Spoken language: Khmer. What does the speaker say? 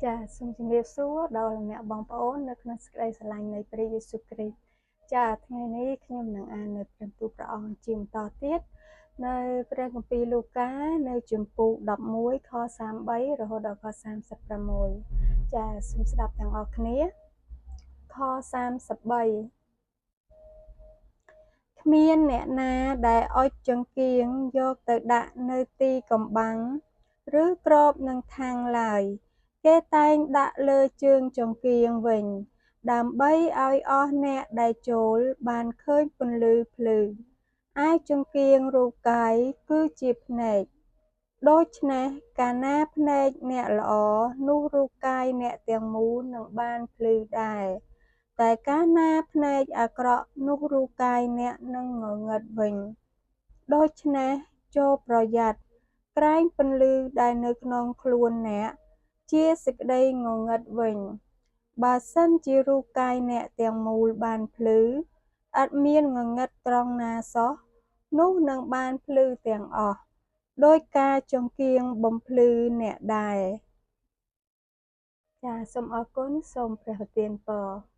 ចាសសូមជម្រាបសួរដល់អ្នកបងប្អូននៅក្នុងសេចក្តីស្រឡាញ់នៃព្រះយេស៊ូវគ្រីស្ទចាសថ្ងៃនេះខ្ញុំនឹងអាននៅព្រះបន្ទូលព្រះអង្គជាបន្តទៀតនៅព្រះគម្ពីរលូកានៅជំពូក11ខ33រហូតដល់ខ36ចាសសូមស្ដាប់ទាំងអស់គ្នាខ33គ្មានអ្នកណាដែលអុជចង្កៀងយកទៅដាក់នៅទីកំបាំងឬគ្របនឹងថាំងឡើយគេតែងដាក់លើជើងចង្កៀងវិញ ដើម្បីឲ្យអស់អ្នកដែលចូលបានឃើញពន្លឺភ្លឺឯចង្កៀងរូបកាយគឺជាភ្នែកដូច្នេះកាលណាភ្នែកអ្នកល្អនោះរូបកាយអ្នកទាំងមូលនឹងបានភ្លឺដែរតែកាលណាភ្នែកអាក្រក់នោះរូបកាយអ្នកនឹងងងឹតវិញដូច្នេះចូរប្រយ័ត្នក្រែងពន្លឺដែលនៅក្នុងខ្លួនអ្នកជាសេចក្តីងងឹតវិញបើសិនជារូបកាយអ្នកទាំងមូលបានភ្លឺឥតមានងងឹតត្រង់ណាសោះនោះនឹងបានភ្លឺទាំងអស់ដូចការចង្កៀងបំភ្លឺអ្នកដែរចាសសូមអរគុណសូមព្រះប្រទានពរ។